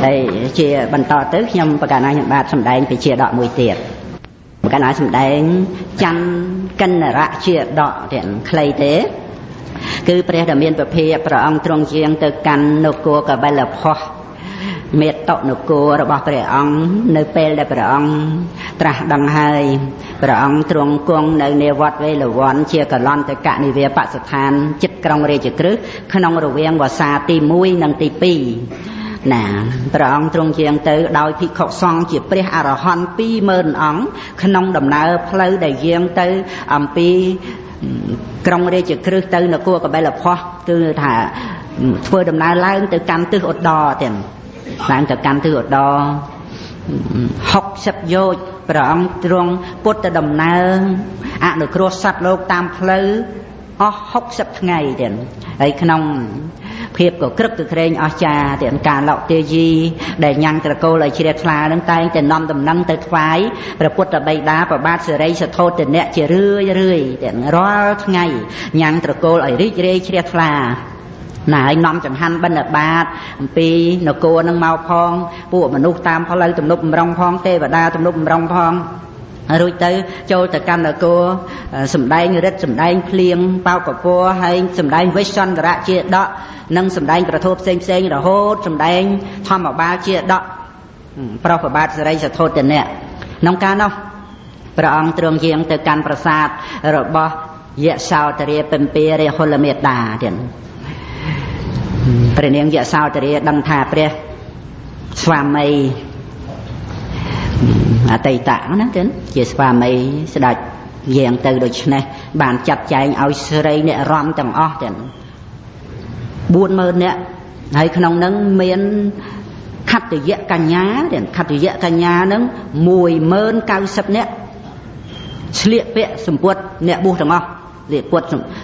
ហើយជាបន្តទៅខ្ញុំប្រកាសណាខ្ញុំបាទសម្ដែងពីជាដកមួយទៀតប្រកាសណាសម្ដែងច័ន្ទកិនរៈជាដកទៀតខ្លីទេគឺព្រះដ៏មានពភាព្រះអង្គទ្រង់ជាងទៅកាន់នគរកបិលផោះមេតុនគររបស់ព្រះអង្គនៅពេលដែលព្រះអង្គត្រាស់ដឹងហើយព្រះអង្គទ្រង់គង់នៅនាវត្តវេលវ័នជាកលន្តកនិវាបស្ថានចិត្តក្រុងរាជក្រឹសក្នុងរវាងវស្សាទី1និងទី2ណាព្រះអង្គទ្រង់ជាងទៅដោយភិក្ខុសង្ឃជាព្រះអរហន្ត20000អង្គក្នុងដំណើរផ្លូវដែលយាងទៅអំពីក្រុងរាជក្រឹសទៅនគរកបិលផោះគឺថាធ្វើដំណើរឡើងទៅកាន់ទិសឧត្តរទៀតឡើងទៅកាន់ទិសឧត្តរ60យោជន៍ព្រះអង្គទ្រង់ពុទ្ធដំណើរអនុគ្រោះសត្វលោកតាមផ្លូវអស់60ថ្ងៃទៀតហើយក្នុងភាពក៏ក្រឹកក្រែងអស្ចារ្យទៀតការលោកទាយីដែលញ៉ាំងត្រកូលឲ្យជ្រះថ្លានឹងតែងតែនាំដំណឹងទៅថ្វាយព្រះពុទ្ធបិតាព្រះបាទសិរីសធោទនៈជារឿយរឿយទៀតរាល់ថ្ងៃញ៉ាំងត្រកូលឲ្យរីករាយជ្រះថ្លាណាហើយនាំចង្ហាន់បិណ្ឌបាតអំពីនគរនឹងមកផងពួកមនុស្សតាមផ្លូវទំនប់បំរុងផងទេវតាទំនប់បំរុងផងរួចទៅចូលទៅកាន់នគរសម្ដែងរិទ្ធសម្ដែងភ្លៀងបោកពរហើយសម្ដែងវិសន្តរៈជាដកនិងសម្ដែងប្រធោផ្សេងផ្សេងរហូតសម្ដែងធម្មបាលជាដកប្រុសប្របាទសិរីសធោទនៈក្នុងកាលនោះព្រះអង្គទ្រង់យាងទៅកាន់ប្រាសាទរបស់យសោទរាពំពារាហុលមេតាទៀតព្រះនាងយសោទរាដឹងថាព្រះស្វាមីអតីតណាទៀតជាស្វាមីស្ដេចយាងទៅដូច្នេះបានចាត់ចែងឲ្យស្រីអ្នករំទាំងអស់ទៀត40000នាក់ហើយក្នុងនឹងមានខត្តយកញ្ញាទៀតខត្តយកញ្ញានឹង10090នាក់ស្លៀកពាក់សម្ពុតអ្នកបួសទាំងអស់លៀកពុត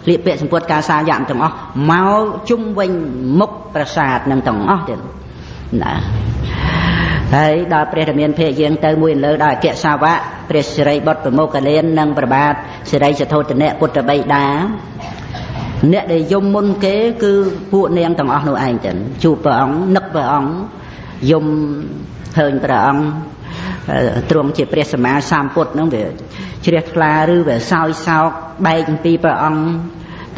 លៀកពាក់សម្ពុតកាសាយៈទាំងអស់មកជុំវិញមុខប្រាសាទនឹងទាំងអស់ទៀតណាហើយដល់ព្រះរាមាភិយាងទៅមួយលើដល់អគ្គសាវកព្រះសិរីបុត្រប្រមុខលាននិងព្រះបាទសិរីសធោទនៈពុទ្ធបិតាអ្នកដែលយំមុនគេគឺពួកនាងទាំងអស់នោះឯងទៅជួបព្រះអង្គនឹកព្រះអង្គយំឃើញព្រះអង្គទ្រង់ជាព្រះសម្មាសម្ពុទ្ធនឹងវាជ្រះថ្លាឬវាសោយសោកបែកអំពីព្រះអង្គ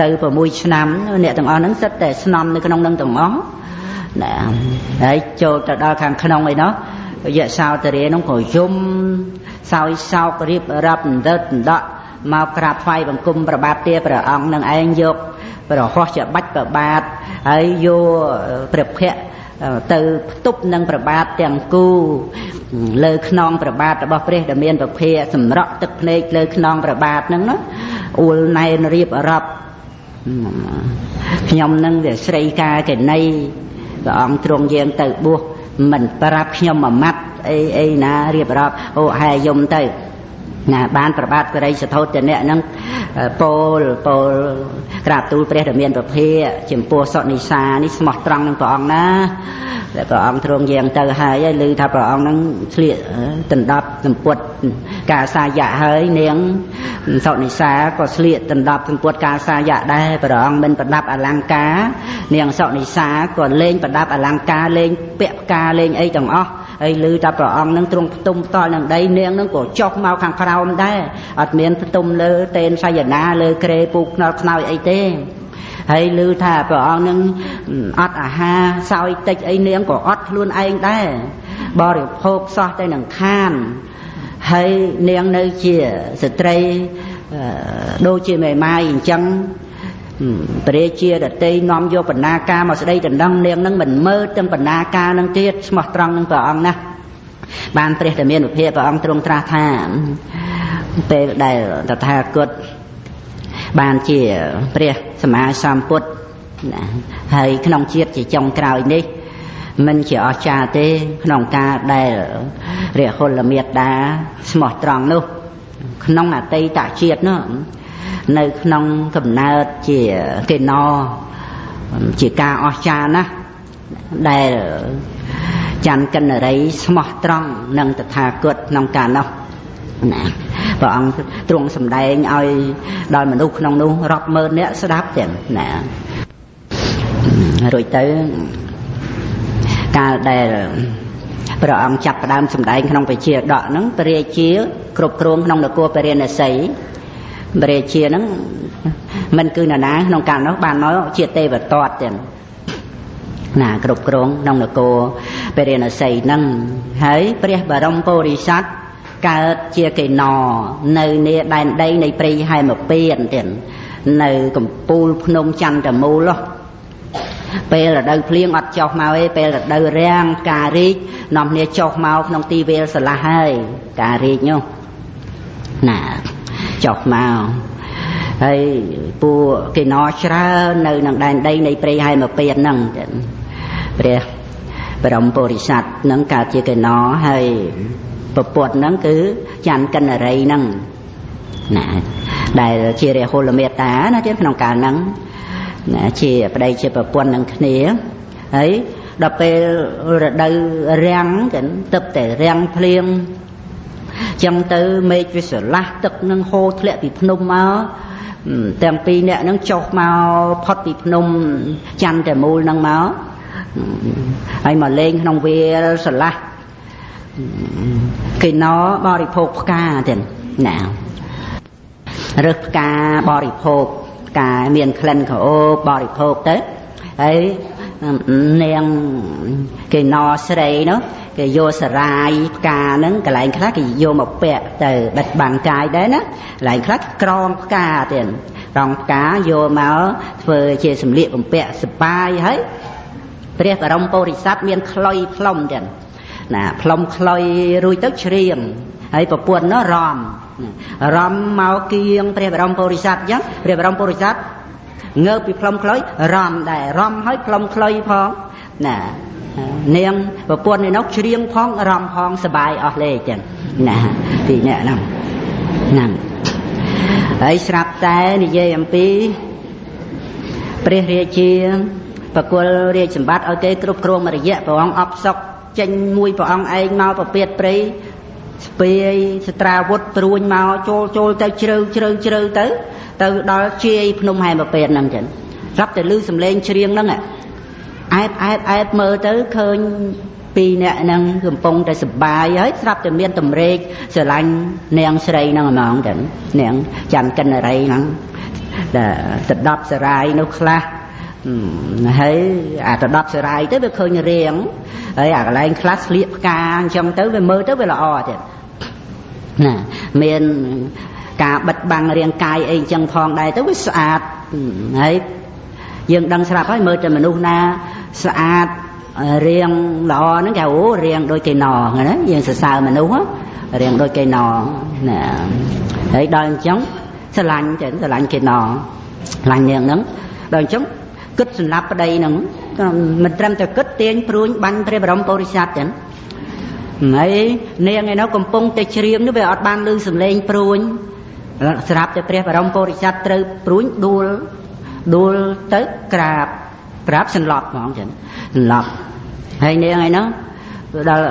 ទៅ6ឆ្នាំអ្នកទាំងអស់ហ្នឹងសិតតែស្នំនៅក្នុងនឹងទាំងអស់ណាហើយចូលទៅដល់ខាងក្នុងអីនោះយសោទរានោះក៏យំសោយសោករៀបរាប់ដិតដកមកក្រាបថ្វាយបង្គំព្រះបាទទាព្រះអង្គនឹងឯងយកព្រះហស្ថច្បាច់ព្រះបាទហើយយកព្រះភ័ក្រទៅផ្ទប់នឹងព្រះបាទទាំងគូលើខ្នងព្រះបាទរបស់ព្រះដែលមានពភាសម្រក់ទឹកភ្នែកលើខ្នងព្រះបាទហ្នឹងណាអួលណែនរៀបរាប់ខ្ញុំនឹងវាស្រីកាកណីព្រះអង្គទ្រង់យាងទៅបួសមិនប្រាប់ខ្ញុំមួយម៉ាត់អីអីណារៀបរាប់អូហែយំទៅណាបានប្របាទបរិសធោទនៈហ្នឹងពោលក្រាបទូលព្រះរាមាពភាចំពោះសុនិសានេះស្មោះត្រង់នឹងព្រះអង្គណាតែព្រះអង្គទ្រង់យាងទៅហើយឮថាព្រះអង្គហ្នឹងស្លៀកដណ្ដប់សម្ពុតកាសាយៈហើយនាងសុនិសាក៏ស្លៀកដណ្ដប់សម្ពុតកាសាយៈដែរព្រះអង្គមិនប្រដាប់អលង្ការនាងសុនិសាក៏លេងប្រដាប់អលង្ការលេងពាក់ផ្កាលេងអីទាំងអស់ហើយឮថាព្រះអង្គនឹងទ្រង់ផ្ទុំផ្ទាល់នឹងដីនាងនឹងក៏ចុះមកខាងក្រោមដែរអត់មានផ្ទុំលើតេនសយនាលើក្រេពូកខ្នល់ខ្នើយអីទេហើយឮថាព្រះអង្គនឹងអត់អាហារសោយតិចអីនាងក៏អត់ខ្លួនឯងដែរបរិភោគសោះតែនឹងខានហើយនាងនៅជាស្ត្រីដូចជាមេម៉ាយអញ្ចឹងព្រះជារតីនាំយកបណ្ណាការមកស្ដីដណ្ដឹងនាងនឹងមិនមើលទាំងបណ្ណាការនឹងទៀតស្មោះត្រង់នឹងព្រះអង្គណាបានព្រះតែមានវិភាព្រះអង្គទ្រង់ត្រាស់ថាពេលដែលតថាគតបានជាព្រះសម្មាសម្ពុទ្ធណាហើយក្នុងជាតិជាចុងក្រោយនេះមិនជាអស្ចារ្យទេក្នុងការដែលរាហុលមេតាស្មោះត្រង់នោះក្នុងអតីតជាតិនោះនៅក្នុងកំណើតជាកេណជាការអស្ចារ្យណាស់ដែលច័ន្ទកិនរីស្មោះត្រង់នឹងតថាគតក្នុងការនោះណាព្រះអង្គទ្រង់សម្ដែងឲ្យដល់មនុស្សក្នុងនោះរាប់ម៉ឺននាក់ស្ដាប់ទាំងណារួចទៅ កាលដែលព្រះអង្គចាប់ផ្ដើមសម្ដែងក្នុងវិជាដកហ្នឹងព្រះរាជាគ្រប់គ្រងក្នុងនគរពារាណសីព្រះរាជាហ្នឹងមិនគឺនរណាក្នុងកាលនោះបានមកជាទេវទត្តទាំងណាគ្រប់គ្រងក្នុងនគរពារាណសីហ្នឹងហើយព្រះបរមពុរិស័ទកើតជាកេណនៅនាដែនដីនៃព្រៃហេមពៀនទាំងនៅកំពូលភ្នំចន្ទមូលពេលរដូវភ្លៀងអត់ចុះមកទេពេលរដូវរាំងផ្ការីកនាំគ្នាចុះមកក្នុងទីវាលស្រឡះហើយផ្ការីកនោះណាចុះមកហើយពួកគេណច្រើននៅក្នុងដែនដីនៃព្រៃហេមពៀនហ្នឹងព្រះបរមពុរិស័ទហ្នឹងកើតជាកេណហើយប្រពន្ធហ្នឹងគឺចន្ទកិនរីហ្នឹងណាដែលជារាហុលមេតាណាទៀតក្នុងកាលហ្នឹងណាជាប្តីជាប្រពន្ធនឹងគ្នាហើយដល់ពេលរដូវរាំងចឹងទឹកតែរាំងភ្លៀងចឹងទៅមេឃវាស្រឡះទឹកនឹងហូរធ្លាក់ពីភ្នំមកទាំងពីរអ្នកហ្នឹងចុះមកផុតពីភ្នំចន្ទមូលហ្នឹងមកហើយមកលេងក្នុងវាលស្រឡះគេណបរិភោគផ្កាទៀតណារើសផ្កាបរិភោគផ្កាមានក្លិនក្រអូបបរិភោគទៅហើយនាងគេណស្រីនោះគេយកសរាយផ្កាហ្នឹងកន្លែងខ្លះគេយកមកពាក់ទៅបិទបាំងកាយដែរណាកន្លែងខ្លះក្រងផ្កាទៀតក្រងផ្កាយកមកធ្វើជាសម្លៀកបំពាក់សបាយហើយព្រះបរមពុរិស័ទមានខ្លុយផ្លុំទៀតណាផ្លុំខ្លុយរួចទៅច្រៀងហើយប្រពន្ធនោះរំរំមកគៀងព្រះបរមពុរិស័ទអញ្ចឹងព្រះបរមពុរិស័ទងើបពីផ្លុំខ្លុយរំដែររំហើយផ្លុំខ្លុយផងណានាងប្រពន្ធនេះនោះច្រៀងផងរំផងសបាយអស់លេចឹងណាពីអ្នកហ្នឹងហ្នឹងហើយស្រាប់តែនិយាយអំពីព្រះរាជាប្រគល់រាជសម្បត្តិឲ្យគេគ្រប់គ្រងមួយរយៈព្រះអង្គអបសុកចេញមួយព្រះអង្គឯងមកប្រពៀតព្រៃស្ពាយសត្រាវុធព្រួញមកចូលចូលទៅជ្រៅជ្រៅជ្រៅទៅទៅដល់ជាយភ្នំហេមពៀនហ្នឹងចឹងស្រាប់តែឮសំឡេងច្រៀងហ្នឹងអែបអែបអែបមើលទៅឃើញពីរអ្នកហ្នឹងកំពុងតែសប្បាយហើយស្រាប់តែមានតម្រេកស្រឡាញ់នាងស្រីហ្នឹងហ្មងចឹងនាងចន្ទកិនរីហ្នឹងទៅដប់សរាយនោះខ្លះហើយអាទៅដប់សរាយទៅវាឃើញរៀងហើយអាកន្លែងខ្លះស្លៀកផ្កាអញ្ចឹងទៅវាមើលទៅវាល្អទៀតណាមានការបិទបាំងរាងកាយអីអញ្ចឹងផងដែរទៅវាស្អាតហើយយើងដឹងស្រាប់ហើយមើលតែមនុស្សណាស្អាតរាងល្អហ្នឹងគេអូរាងដូចគេណណាយើងសរសើរមនុស្សរាងដូចគេណណាហើយដល់អញ្ចឹងស្រឡាញ់ចឹងស្រឡាញ់គេណស្រឡាញ់នាងហ្នឹងដល់អញ្ចឹងគិតសម្រាប់ប្តីហ្នឹងមិនត្រឹមតែគិតទាញព្រួញបាញ់ព្រះបរមពុរិស័ទចឹងហើយនាងឯនោះកំពុងតែច្រៀងនោះវាអត់បានឮសំឡេងព្រួញស្រាប់តែព្រះបរមពុរិស័ទត្រូវព្រួញដួលដួលទៅក្រាបក្រាបសន្លប់ហ្មងចឹងសន្លប់ហើយនាងឯនោះដល់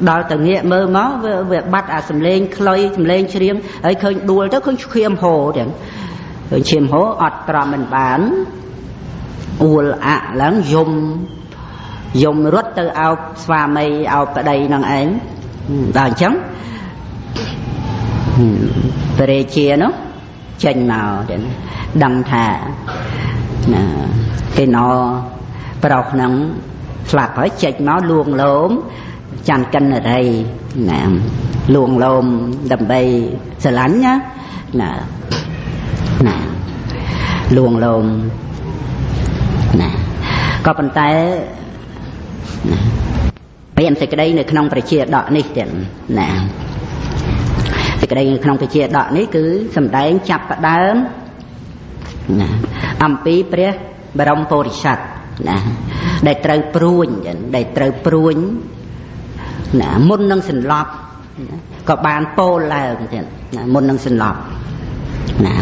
ដល់ទៅងាកមើលមកវាបាត់អាសំឡេងខ្លុយសំឡេងច្រៀងហើយឃើញដួលទៅឃើញឈាមហូរចឹងឃើញឈាមហូរអត់ត្រមមិនបានអួលអាក់ឡើងយំយំរត់ទៅអោបស្វាមីអោបប្តីនឹងឯងដល់អញ្ចឹងព្រះរាជានោះចេញមកចឹងដឹងថាណាគេណប្រុសហ្នឹងស្លាប់ហើយចេញមកលួងលោមចន្ទកិនរីណាលួងលោមដើម្បីស្រឡាញ់ណាណាណាលួងលោមណាក៏ប៉ុន្តែណាមានសេចក្តីនៅក្នុងប្រជាដកនេះទៀតណាសេចក្តីនៅក្នុងប្រជាដកនេះគឺសម្ដែងចាប់ផ្ដើមណាអំពីព្រះបរមពុរិស័ទណាដែលត្រូវព្រួញដែលត្រូវព្រួញណាមុននឹងសន្លប់ក៏បានពោលឡើងទៀតណាមុននឹងសន្លប់ណា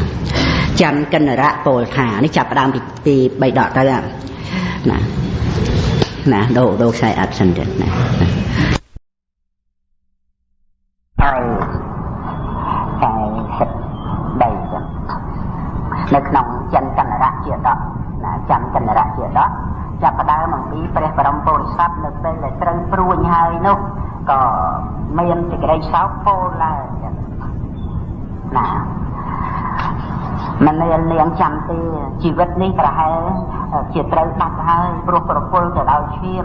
ចន្ទកិនរៈពោលថានេះចាប់ផ្ដើមពីទី3ដកទៅណាណាដូរខ្សែអត់សិនទៀតណាហើយ43ចឹងនៅក្នុងចន្ទកិនរៈជាដកណាចន្ទកិនរៈជាដក ចាប់ផ្ដើមអំពីព្រះបរមពុរិស័ទនៅពេលដែលត្រូវព្រួញហើយនោះក៏មានសេចក្តីសោកពោលឡើងណាមនាលនាងចាំទេជីវិតនេះប្រហែលជាត្រូវបាត់ហើយព្រោះប្រពន្ធទៅដោយឈាម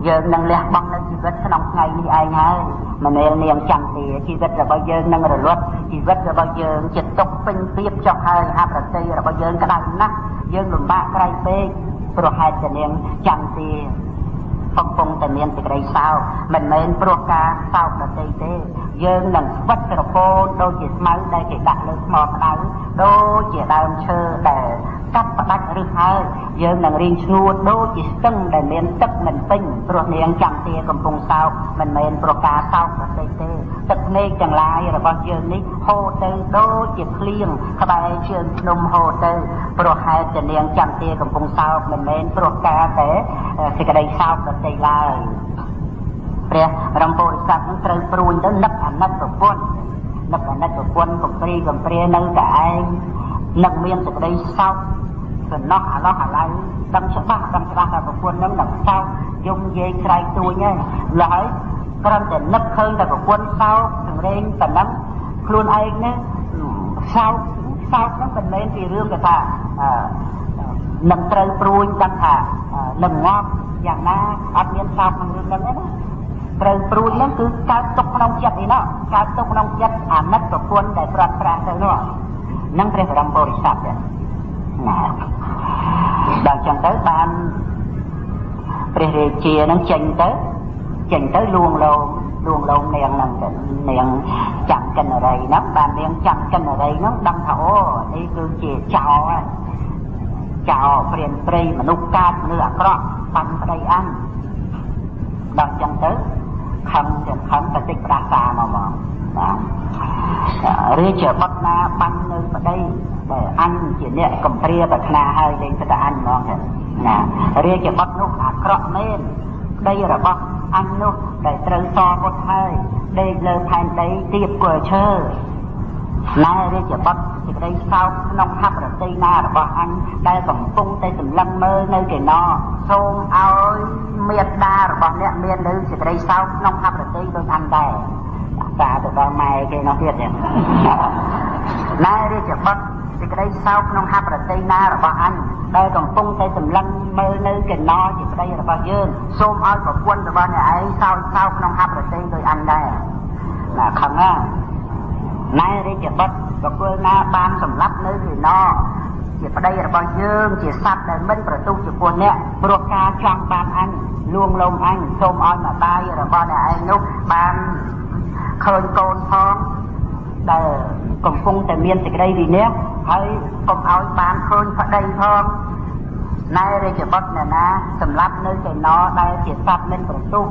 យើងនឹងលះបង់នៅជីវិតក្នុងថ្ងៃនេះឯងហើយមនាលនាងចាំទេជីវិតរបស់យើងនឹងរលត់ជីវិតរបស់យើងជាទុកពេញពីបចុះហើយអប្រតិរបស់យើងក្តៅណាស់យើងលំបាកក្រៃពេកព្រោះហេតុតែនាងចាំទេកំពុងតែមានសេចក្តីសោកមិនមែនព្រោះការសោកដទៃទេយើងនឹងស្វិតស្រពោនដូចជាស្មៅដែលគេដាក់លើថ្មក្តៅដូចជាដើមឈើដែលកាត់ផ្ដាច់ឬហើយយើងនឹងរីងស្ងួតដូចជាស្ទឹងដែលមានទឹកមិនពេញព្រោះនាងចាំទាកំពុងសោកមិនមែនព្រោះការសោកដទៃទេទឹកភ្នែកទាំងឡាយរបស់យើងនេះហូរទៅដូចជាភ្លៀងក្បែរជើងភ្នំហូរទៅព្រោះហេតុតែនាងចាំទាកំពុងសោកមិនមែនព្រោះការតែសេចក្តីសោកដទៃឡើយព្រះរំពោធិសត្វនឹងត្រូវព្រួញទៅនឹកអាណិតប្រពន្ធនឹកអាណិតប្រពន្ធកំព្រីកំព្រានៅតែឯងនឹកមានសេចក្តីសោកសំណោះអាឡោះអាឡៃដឹងច្បាស់ដឹងច្បាស់ថាប្រពន្ធនឹងនឹងសោកយំយែងស្រែកទួញហើយឡើយគ្រាន់តែនឹកឃើញតែប្រពន្ធសោកសង្រេងប៉ុណ្ណឹងខ្លួនឯងនេះសោកសោកហ្នឹងមិនមែនជារឿងគេថានឹងត្រូវព្រួញដឹងថានឹងងាប់យ៉ាងណាអត់មានសោកក្នុងរឿងហ្នឹងទេណាត្រូវព្រួញហ្នឹងគឺកើតទុកក្នុងចិត្តឯណោះកើតទុកក្នុងចិត្តអាណិតប្រពន្ធដែលព្រាត់ប្រាសទៅនោះនឹងព្រះបរមពុរិស័ទណាដល់ចឹងទៅបានព្រះរាជានឹងចេញទៅលួងលោមនាងហ្នឹងទៅនាងចាំកិនរីហ្នឹងបាននាងចាំកិនរីហ្នឹងដឹងថាអូនេះគឺជាចោរចោរព្រានព្រៃមនុស្សកាចមនុស្សអាក្រក់បាញ់ប្តីអញដល់ចឹងទៅខឹងទាំងខឹងបតិចផ្ដាសាមកមកបាទរាជបុត្រណាបាញ់នៅប្តីដែលអញជាអ្នកកំព្រាប្រាថ្នាហើយលេងទៅតែអញហ្មងណារាជបុត្រនោះអាក្រក់មែនប្តីរបស់អញនោះដែលត្រូវសពុតហើយដេកលើផែនដីទៀបគល់ឈើណែរាជបុត្រសេចក្តីសោកក្នុងហប្រតិណារបស់អញដែលកំពុងតែសម្លឹងមើលនៅគេណសូមឲ្យមេត្តារបស់អ្នកមាននៅសេចក្តីសោកក្នុងហប្រតិដូចអញដែរតាទៅដល់ម៉ែគេនោះទៀតណែរាជបុត្រសេចក្តីសោកក្នុងហប្រតិណារបស់អញដែលកំពុងតែសម្លឹងមើលនៅកណោជាប្តីរបស់យើងសូមឲ្យប្រពន្ធរបស់អ្នកឯងសោកសោកក្នុងហប្រតិដូចអញដែរណាខឹងណាណែរាជបុត្របុគ្គលណាបានសម្លាប់នៅកណោជាប្តីរបស់យើងជាសត្វដែលមិនប្រទុះចំពោះអ្នកព្រោះការចង់បានអញលួងលោមអញសូមឲ្យម្ដាយរបស់អ្នកឯងនោះបានឃើញកូនផងដែលកំពុងតែមានសេចក្តីវិន័យហើយកុំឲ្យបានឃើញប្តីផងណែរាជបុត្រអ្នកណាសម្លាប់នៅកណោដែលជាសត្វមិនប្រទុះ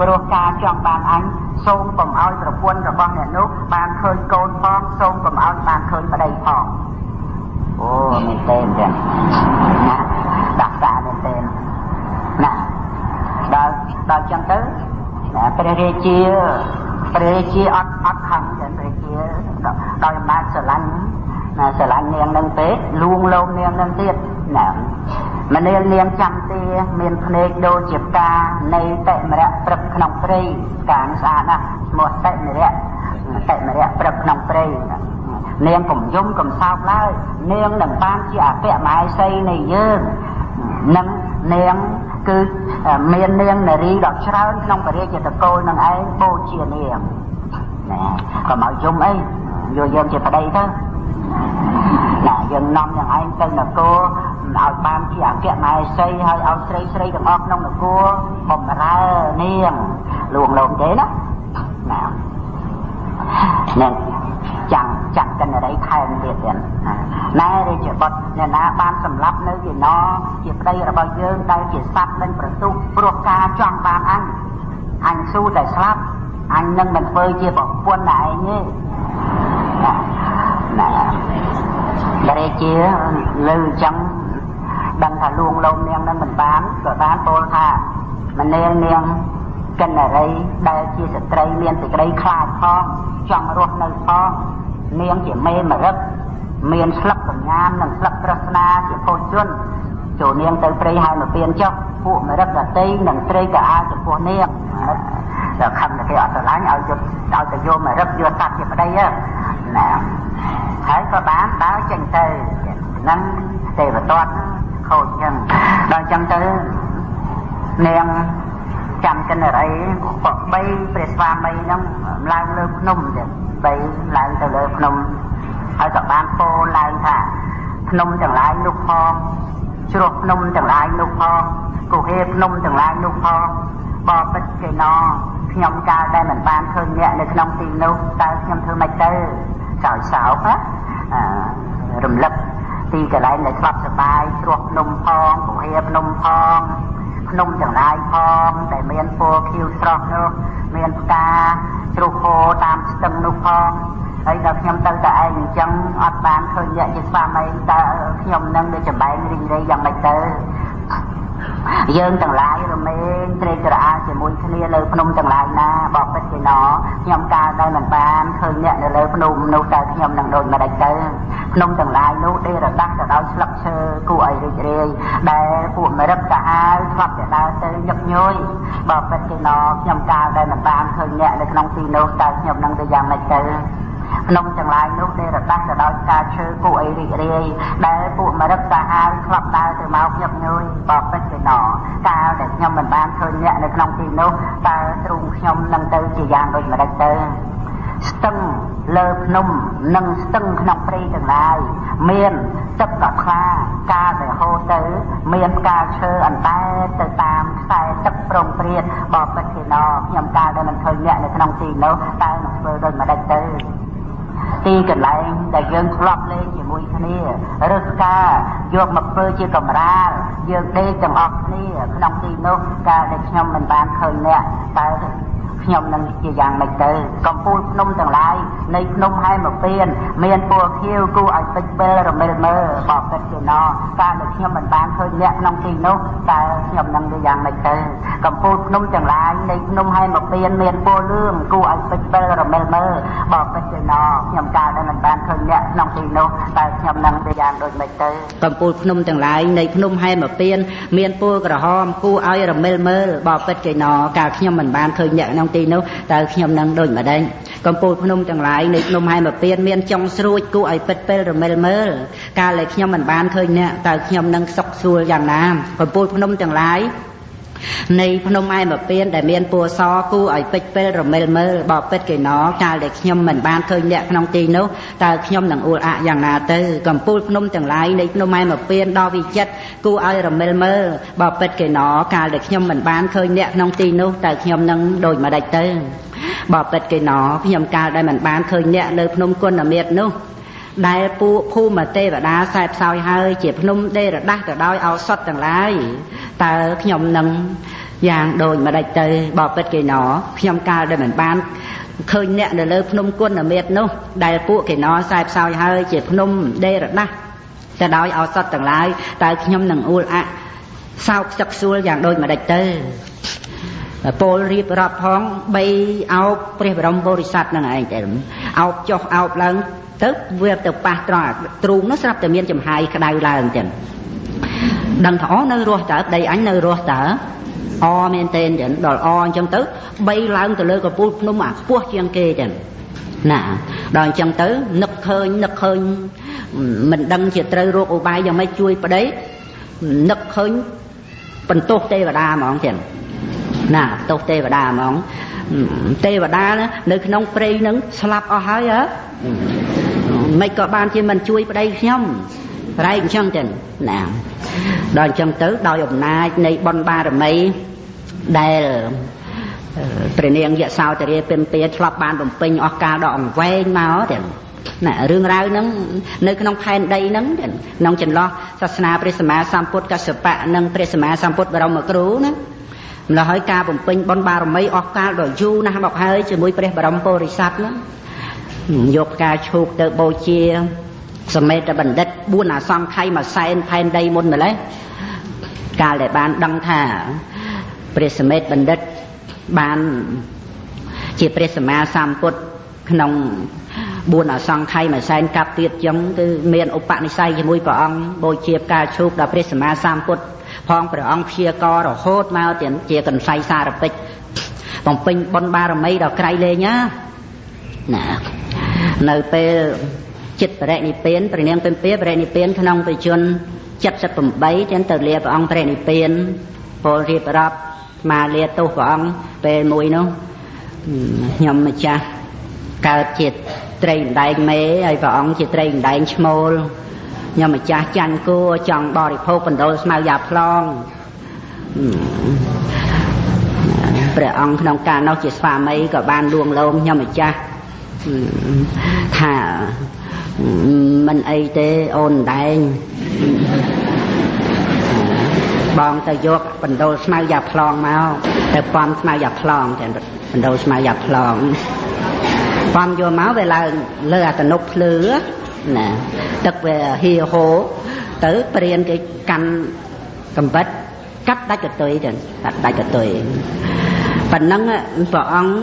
ព្រោះការចង់បានអញសូមកុំឲ្យប្រពន្ធរបស់អ្នកនោះបានឃើញកូនផងសូមកុំឲ្យបានឃើញប្តីផងអូមែនទេចឹងណាដាក់សារមែនទេណាដល់ចឹងទៅណាព្រះរាជាអត់ខឹងចឹងព្រះរាជាដោយអំណាចស្រឡាញ់ណាស្រឡាញ់នាងនឹងពេកលួងលោមនាងនឹងទៀតណាមនាលនាងចាំទាមានភ្នែកដូចជាផ្កានៃតិមរៈព្រឹកក្នុងព្រៃផ្កាស្អាតណាស់ឈ្មោះតិមរៈតិមរៈព្រឹកក្នុងព្រៃនាងកុំយំកុំសោកឡើយនាងនឹងបានជាអគ្គមហេសីនៃយើងនឹងនាងគឺមាននាងនារីដ៏ច្រើនក្នុងព្រះរាជតកូលនឹងឯងបូជានាងណាកុំឲ្យយំអីយកយើងជាប្តីទៅណាយើងនាំយ៉ាងឯងទៅនគរឲ្យបានជាអគ្គមហេសីហើយឲ្យស្រីស្រីទាំងអស់ក្នុងនគរបំរើនាងលួងលោមទេណាណានឹងចាំកិនរីថែមទៀតទៀតណែរាជបុត្រអ្នកណាបានសម្លាប់នៅគេណជាប្តីរបស់យើងដែលជាសត្វមិនប្រទុះព្រោះការចង់បានអញអញស៊ូតែស្លាប់អញនឹងមិនធ្វើជាប្រពន្ធឯងទេណាណារាជាលើអញ្ចឹងដឹងថាលួងលោមនាងនឹងមិនបានក៏បានពោលថាមនាលនាងកិនរីដែលជាស្ត្រីមានសេចក្តីខ្លាចផងចង់រស់នៅផងនាងជាមេមរឹកមានស្លឹកសញ្ញានិងស្លឹកត្រស្នាជាភោជន ចូលនាងទៅព្រៃហើយមកពៀនចុះពួកមរិកដតីនិងត្រីក៏អាចំពោះនាងតែខំតែគេអត់ស្រឡាញ់ឲ្យយកឲ្យទៅយកមរិកយកសត្វជាប្តីណាហើយក៏បានដើរចេញទៅហ្នឹងទេវទត្តខូចចឹងដល់ចឹងទៅនាងចាំកិនរីក៏បីព្រះស្វាមីហ្នឹងឡើងលើភ្នំទៅបីឡើងទៅលើភ្នំហើយក៏បានពោលឡើងថាភ្នំទាំងឡាយនោះផងជ្រោះភ្នំទាំងឡាយនោះផងគុហេភ្នំទាំងឡាយនោះផងបបិទ្ធគេណខ្ញុំកាលដែលមិនបានឃើញអ្នកនៅក្នុងទីនោះតើខ្ញុំធ្វើម៉េចទៅសោយសោកណារំលឹកទីកន្លែងដែលធ្លាប់សប្បាយជ្រោះភ្នំផងគុហេភ្នំផងភ្នំទាំងឡាយផងដែលមានពណ៌ខៀវស្រស់នោះមានផ្កាជ្រុះហូរតាមស្ទឹងនោះផងហើយដល់ខ្ញុំទៅតែឯងអញ្ចឹងអត់បានឃើញអ្នកជាស្វាមីតើខ្ញុំនឹងដូចចម្បែងរីងរៃយ៉ាងម៉េចទៅយើងទាំងឡាយរមែងត្រេកត្រអាលជាមួយគ្នាលើភ្នំទាំងឡាយណាបបិទ្ធឯណខ្ញុំកាលដែលមិនបានឃើញអ្នកនៅលើភ្នំនោះតើខ្ញុំនឹងដូចម្ដេចទៅភ្នំទាំងឡាយនោះដេរដាស់ទៅដោយស្លឹកឈើគួរឲ្យរីករាយដែលពួកមរិបសាហាវធ្លាប់តែដើរទៅញឹកញយបបិទ្ធឯណខ្ញុំកាលដែលមិនបានឃើញអ្នកនៅក្នុងទីនោះតើខ្ញុំនឹងទៅយ៉ាងម៉េចទៅភ្នំទាំងឡាយនោះដែលរដាស់ទៅដោយផ្កាឈើគួរឲ្យរីករាយដែលពួកមរិកសាហាវធ្លាប់ដើរទៅមកញឹកញយបបិទ្ធឯណកាលដែលខ្ញុំមិនបានឃើញអ្នកនៅក្នុងទីនោះតើទ្រូងខ្ញុំនឹងទៅជាយ៉ាងដូចម្ដេចទៅស្ទឹងលើភ្នំនិងស្ទឹងក្នុងព្រៃទាំងឡាយមានទឹកកខ្លាកាលដែលហូរទៅមានផ្កាឈើអណ្ដែតទៅតាមខ្សែទឹកប្រងព្រាតបបិទ្ធឯណខ្ញុំកាលដែលមិនឃើញអ្នកនៅក្នុងទីនោះតើនឹងធ្វើដូចម្ដេចទៅទីកន្លែងដែលយើងធ្លាប់លេងជាមួយគ្នារើសផ្កាយកមកធ្វើជាកម្រាលយើងដេកទាំងអស់គ្នាក្នុងទីនោះកាលដែលខ្ញុំមិនបានឃើញអ្នកតើខ្ញុំនឹងជាយ៉ាងម៉េចទៅកំពូលភ្នំទាំងឡាយនៃភ្នំហែមពៀនមានពណ៌ខៀវគួរឲ្យពេចពិលរមិលមើលបបិទ្ធឯណកាលដែលខ្ញុំមិនបានឃើញអ្នកក្នុងទីនោះតើខ្ញុំនឹងជាយ៉ាងម៉េចទៅកំពូលភ្នំទាំងឡាយនៃភ្នំហែមពៀនមានពណ៌លឿងគួរឲ្យពេចពិលរមិលមើលបបិទ្ធឯណខ្ញុំកាលដែលមិនបានឃើញអ្នកក្នុងទីនោះតើខ្ញុំនឹងជាយ៉ាងដូចម៉េចទៅកំពូលភ្នំទាំងឡាយនៃភ្នំហែមពៀនមានពណ៌ក្រហមគួរឲ្យរមិលមើលបបិទ្ធឯណកាលខ្ញុំមិនបានឃើញអ្នកក្នុងទីនោះតើខ្ញុំនឹងដូចម្ដេចកំពូលភ្នំទាំងឡាយនៃភ្នំហែមពៀនមានចុងស្រួចគួរឲ្យពិតពេលរមិលមើលកាលដែលខ្ញុំមិនបានឃើញអ្នកតើខ្ញុំនឹងសុខស្រួលយ៉ាងណាកំពូលភ្នំទាំងឡាយនៃភ្នំឯមពៀនដែលមានពណ៌សគួរឲ្យពេចពេលរមិលមើលបបិទ្ធគេណកាលដែលខ្ញុំមិនបានឃើញអ្នកក្នុងទីនោះតើខ្ញុំនឹងអួលអាក់យ៉ាងណាទៅកំពូលភ្នំទាំងឡាយនៃភ្នំឯមពៀនដ៏វិចិត្រគួរឲ្យរមិលមើលបបិទ្ធគេណកាលដែលខ្ញុំមិនបានឃើញអ្នកក្នុងទីនោះតើខ្ញុំនឹងដូចម្ដេចទៅបបិទ្ធគេណខ្ញុំកាលដែលមិនបានឃើញអ្នកលើភ្នំគុណមាត្រនោះដែលពួកភូមិទេវតាសែបសោយហើយជាភ្នំដេរដាស់ទៅដោយឱសថទាំងឡាយតើខ្ញុំនឹងយ៉ាងដូចម្ដេចទៅបបិទ្ធគេណខ្ញុំកាលដែលមិនបានឃើញអ្នកនៅលើភ្នំគុណមាត្រនោះដែលពួកគេណសែបសោយហើយជាភ្នំដេរដាស់ទៅដោយឱសថទាំងឡាយតើខ្ញុំនឹងអួលអាក់សោកសឹកសួលយ៉ាងដូចម្ដេចទៅពលរៀបរាប់ផងបីអោបព្រះបរមពុរិស័ទនឹងឯងតែអោបចុះអោបឡើងទៅវាទៅប៉ះត្រង់ទ្រូងនោះស្រាប់តែមានចំហាយក្តៅឡើងចឹងដឹងថាអូនៅរស់តើប្តីអញនៅរស់តើអមែនទេចឹងដល់អអញ្ចឹងទៅបីឡើងទៅលើកំពូលភ្នំអាខ្ពស់ជាងគេចឹងណាដល់អញ្ចឹងទៅនឹកឃើញមិនដឹងជាត្រូវរកឧបាយយ៉ាងម៉េចជួយប្តីនឹកឃើញបន្ទោសទេវតាហ្មងចឹងណាបន្ទោសទេវតាហ្មងទេវតានៅក្នុងព្រៃនឹងស្លាប់អស់ហើយហ៎មិនក៏បានជាមិនជួយប្តីខ្ញុំរែកអញ្ចឹងចឹងណាដល់អញ្ចឹងទៅដោយអំណាចនៃបុណ្យបារមីដែលព្រះនាងយសោធរាពិមពាធ្លាប់បានបំពេញអស់កាលដ៏អង្វែងមកចឹងណារឿងរ៉ាវហ្នឹងនៅក្នុងផែនដីហ្នឹងក្នុងចន្លោះសាសនាព្រះសម្មាសម្ពុទ្ធកស្សបៈនិងព្រះសម្មាសម្ពុទ្ធបរមគ្រូណាម្ល៉េះហើយការបំពេញបុណ្យបារមីអស់កាលដ៏យូរណាស់មកហើយជាមួយព្រះបរមពុរិស័ទហ្នឹងយកផ្កាឈូកទៅបូជាសមេតបណ្ឌិត4អសង្ខ័យមួយសែនផែនដីមុនម្លេះកាលដែលបានដឹងថាព្រះសមេតបណ្ឌិតបានជាព្រះសម្មាសម្ពុទ្ធក្នុង 4អសង្ខ័យមួយសែនកាប់ទៀតចឹងគឺមានឧបនិស្ស័យជាមួយព្រះអង្គបូជាផ្កាឈូកដល់ព្រះសម្មាសម្ពុទ្ធផងព្រះអង្គព្យាកររហូតមកជាកន្សៃសារពេចបំពេញបុណ្យបារមីដល់ក្រៃលែងណាណានៅពេលចិត្តបរិនិព្វានព្រះនាងពិម្ពាបរិនិព្វានក្នុងបច្ចុប្បន្ន78ចឹងទៅលាព្រះអង្គបរិនិព្វានពលរៀបរាប់មាលាទោសព្រះអង្គពេលមួយនោះខ្ញុំម្ចាស់កើតជាត្រីអណ្ដែងមេហើយព្រះអង្គជាត្រីអណ្ដែងឈ្មោលខ្ញុំម្ចាស់ចាញ់គួចង់បរិភោគបណ្ដូលស្មៅយ៉ាប្លង់ព្រះអង្គក្នុងកាលនោះជាស្វាមីក៏បានលួងលោមខ្ញុំម្ចាស់ថាមិនអីទេអូនអណ្ដែងបងទៅយកបណ្ដូលស្មៅយ៉ាប្លង់មកទៅប៉ំស្មៅយ៉ាប្លង់តែបណ្ដូលស្មៅយ៉ាប្លង់ប៉ំយកមកវាឡើងលើអាតនុកភ្លឺណាទឹកវាហៀហូទៅព្រានគេកាន់កំបិតកាត់ដាច់កតុយចឹងកាត់ដាច់កតុយប៉ុណ្ណឹងព្រះអង្គ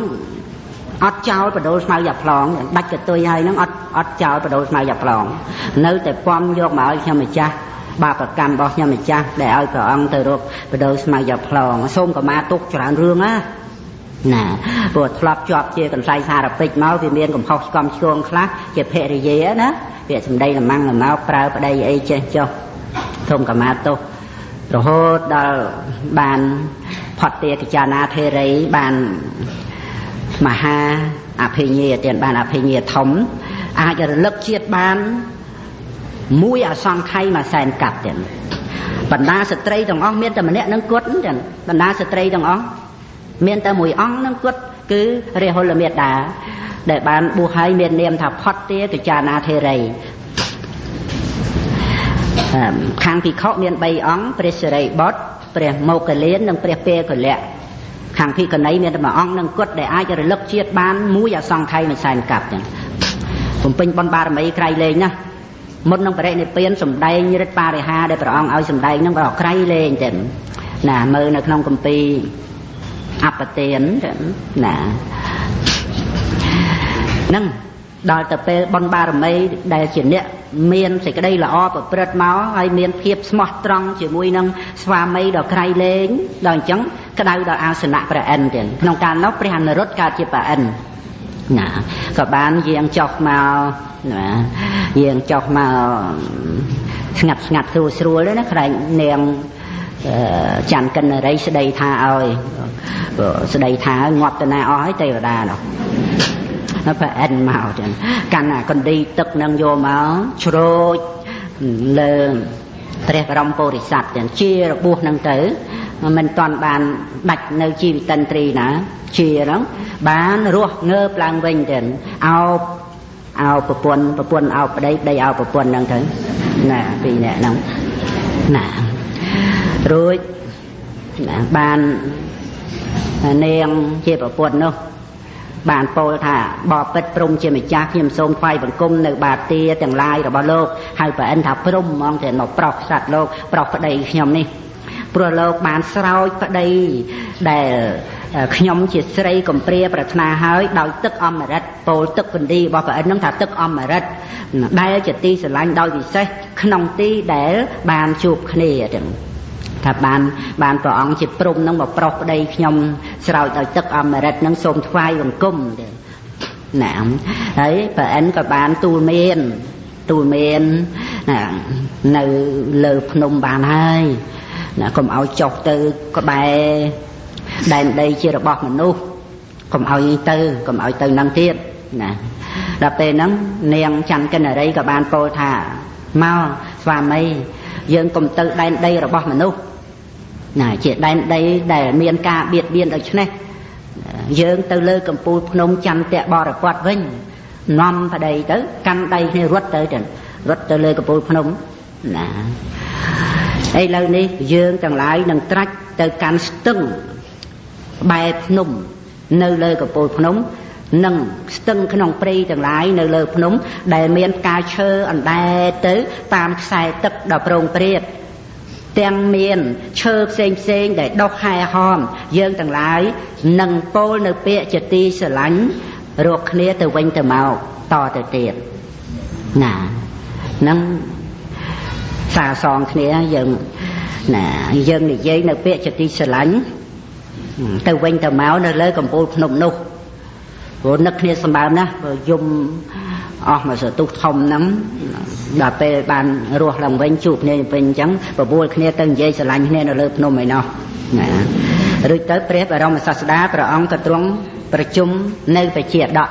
អត់ចោលបដូលស្មៅយ៉ាប្លង់ដាច់កតុយហើយហ្នឹងអត់ចោលបដូលស្មៅយ៉ាប្លង់នៅតែពំយកមកឲ្យខ្ញុំម្ចាស់បាបកម្មរបស់ខ្ញុំម្ចាស់ដែលឲ្យព្រះអង្គទៅរកបដូលស្មៅយ៉ាប្លង់សូមកមាទុកច្រើនរឿងណាណាព្រោះធ្លាប់ជាប់ជាកន្សៃសារពេចមកវាមានកំហុសឆ្គំឆ្គងខ្លះជាភរិយាណាវាសម្ដីលម៉ាំងលម៉ោប្រើប្តីអីចេះចុះសូមកមាទុករហូតដល់បានផុតទាកចានាធេរីបានមហាអភិញ្ញាទានបានអភិញ្ញាធំអាចរលឹកជាតិបានមួយអសង្ខ័យមួយសែនកាប់ទៀតបណ្ដាស្ត្រីទាំងអស់មានតែម្នាក់នឹងគាត់ទៀតបណ្ដាស្ត្រីទាំងអស់មានតែមួយអង្គនឹងគាត់គឺរាហុលមេតាដែលបានបួសហើយមាននាមថាផុតទាកចានាធេរីខាងភិក្ខុមាន3អង្គព្រះសិរីបុត្រព្រះមោគលាននិងព្រះពេកលៈខាងភិក្ខុនីមានតែមួយអង្គនឹងគាត់ដែលអាចរលឹកជាតិបានមួយអសង្ខ័យមួយសែនកាប់ចឹងបំពេញបុណ្យបារមីក្រៃលែងណាស់មុននឹងបរិនិព្វានសម្ដែងរិទ្ធបរិហាដែលព្រះអង្គឲ្យសម្ដែងនឹងក៏ក្រៃលែងចឹងណាមើលនៅក្នុងគម្ពីរអបទានណានឹងដល់ទៅពេលបុណ្យបារមីដែលជាអ្នកមានសេចក្តីល្អប្រព្រឹត្តមកហើយមានភាពស្មោះត្រង់ជាមួយនឹងស្វាមីដ៏ក្រៃលែងដល់អញ្ចឹងក្តៅដល់អាសនៈព្រះឥន្ទទៀតក្នុងកាលនោះព្រះអនុរុទ្ធកើតជាព្រះឥន្ទណាក៏បានយាងចុះមកណាយាងចុះមកស្ងាត់ស្ងាត់ស្រួលស្រួលទេណាខ្លែងនាងច័ន្ទកិនរីស្ដីថាឲ្យស្ដីថាងាប់ទៅណាអស់ហើយទេវតានោះព្រះឥន្ទមកចឹងកាន់អាកណ្ឌីទឹកនឹងយកមកជ្រោចលើព្រះបរមពុរិស័ទចឹងជារបួសនឹងទៅមិនតាន់បានដាច់នៅជីវិតិន្ទ្រីណាជាហ្នឹងបានរស់ងើបឡើងវិញចឹងអោបអោបប្រពន្ធប្រពន្ធអោបប្តីប្តីអោបប្រពន្ធហ្នឹងទៅណាពីរនាក់ហ្នឹងណារួចណាបាននាងជាប្រពន្ធនោះបានពោលថាបបិទ្ធព្រំជាម្ចាស់ខ្ញុំសូមថ្វាយបង្គំនៅបាទាទាំងឡាយរបស់លោកហើយព្រះឥន្ទថាព្រំហ្មងតែមកប្រោសសត្វលោកប្រោសប្តីខ្ញុំនេះព្រោះលោកបានស្រោចប្តីដែលខ្ញុំជាស្រីកំព្រាប្រាថ្នាហើយដោយទឹកអមរិតពោលទឹកពន្ទីរបស់ព្រះឥន្ទនឹងថាទឹកអមរិតដែលជាទីស្រឡាញ់ដោយពិសេសក្នុងទីដែលបានជួបគ្នាទាំងថាបានព្រះអង្គជាព្រំនឹងមកប្រោសប្តីខ្ញុំស្រោចដោយទឹកអមរិតនឹងសូមថ្វាយបង្គំណាហើយព្រះឥន្ទក៏បានទូលមានណានៅលើភ្នំបានហើយណាកុំឲ្យចុះទៅក្បែរដែនដីជារបស់មនុស្សកុំឲ្យទៅកុំឲ្យទៅនឹងទៀតណាដល់ពេលហ្នឹងនាងច័ន្ទកិនរីក៏បានពោលថាមកស្វាមីយើងកុំទៅដែនដីរបស់មនុស្សណាជាដែនដីដែលមានការបៀតបៀនដូច្នេះយើងទៅលើកំពូលភ្នំចន្ទៈបរពតវិញនាំប្តីទៅកាន់ដៃគ្នារត់ទៅចឹងរត់ទៅលើកំពូលភ្នំណាឥឡូវនេះយើងទាំងឡាយនឹងត្រាច់ទៅកាន់ស្ទឹងក្បែរភ្នំនៅលើកំពូលភ្នំនិងស្ទឹងក្នុងព្រៃទាំងឡាយនៅលើភ្នំដែលមានផ្កាឈើអណ្ដែតទៅតាមខ្សែទឹកដ៏ប្រងព្រាតទាំងមានឈើផ្សេងផ្សេងដែលដុះហែហោមយើងទាំងឡាយនឹងពោលនៅពាក្យជាទីស្រឡាញ់ រកគ្នាទៅវិញទៅមកតទៅទៀតណានឹងសាសងគ្នាយើងណាយើងនិយាយនៅពាក្យជាទីស្រឡាញ់ទៅវិញទៅមកនៅលើកំពូលភ្នំនោះព្រោះនឹកគ្នាសម្បើមណាស់ព្រោះយំអស់មកសន្ទុះធំហ្នឹងដល់ពេលបានរស់ឡើងវិញជួបគ្នាវិញអញ្ចឹងបបួលគ្នាទៅនិយាយស្រឡាញ់គ្នានៅលើភ្នំឯណោះណារួចទៅព្រះបរមសាស្តាព្រះអង្គក៏ទ្រង់ប្រជុំនៅពជាដក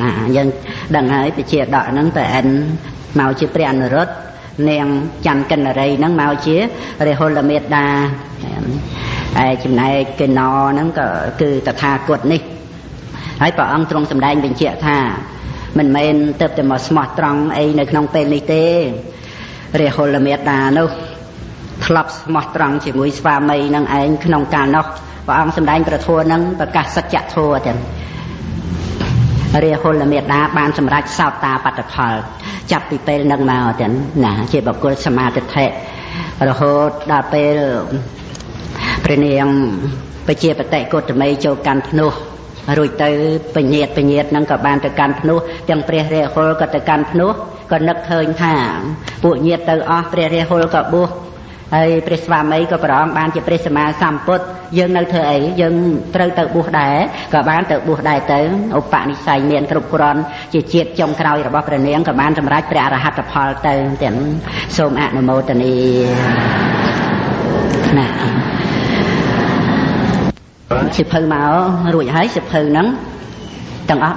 ណាយើងដឹងហើយពជាដកហ្នឹងប្រអិនមកជាព្រះអនុរុទ្ធនាងច័ន្ទកិនរីហ្នឹងមកជារាហុលមេតាហើយចំណែកកិណហ្នឹងក៏គឺតថាគតនេះហើយព្រះអង្គទ្រង់សម្ដែងបញ្ជាក់ថាមិនមែនទៅតែមកស្មោះត្រង់អីនៅក្នុងពេលនេះទេរាហុលមេតានោះធ្លាប់ស្មោះត្រង់ជាមួយស្វាមីនឹងឯងក្នុងកាលនោះព្រះអង្គសម្ដែងព្រះធម៌នឹងប្រកាសសច្ចធម៌ទាំងរាហុលមេតាបានសម្រេចសោតាបត្តផលចាប់ពីពេលនឹងមកទាំងណាជាបុគ្គលសមាទិដ្ឋិរហូតដល់ពេលព្រះនាងប្រជាបតិកោតមីចូលកាន់ភ្នោះរួចទៅពញាតនឹងក៏បានទៅកាន់ភ្នោះទាំងព្រះរាហុលក៏ទៅកាន់ភ្នោះក៏នឹកឃើញថាពួកញាតទៅអស់ព្រះរាហុលក៏បួសហើយព្រះស្វាមីក៏ព្រះអង្គបានជាព្រះសម្មាសម្ពុទ្ធយើងនៅធ្វើអីយើងត្រូវទៅបួសដែរក៏បានទៅបួសដែរទៅឧបនិស្ស័យមានគ្រប់គ្រាន់ជាជាតិចុងក្រោយរបស់ព្រះនាងក៏បានសម្រេចព្រះអរហត្តផលទៅទាំងសូមអនុមោទនាណាសិភៅមករួចហើយសិភៅហ្នឹងទាំងអស់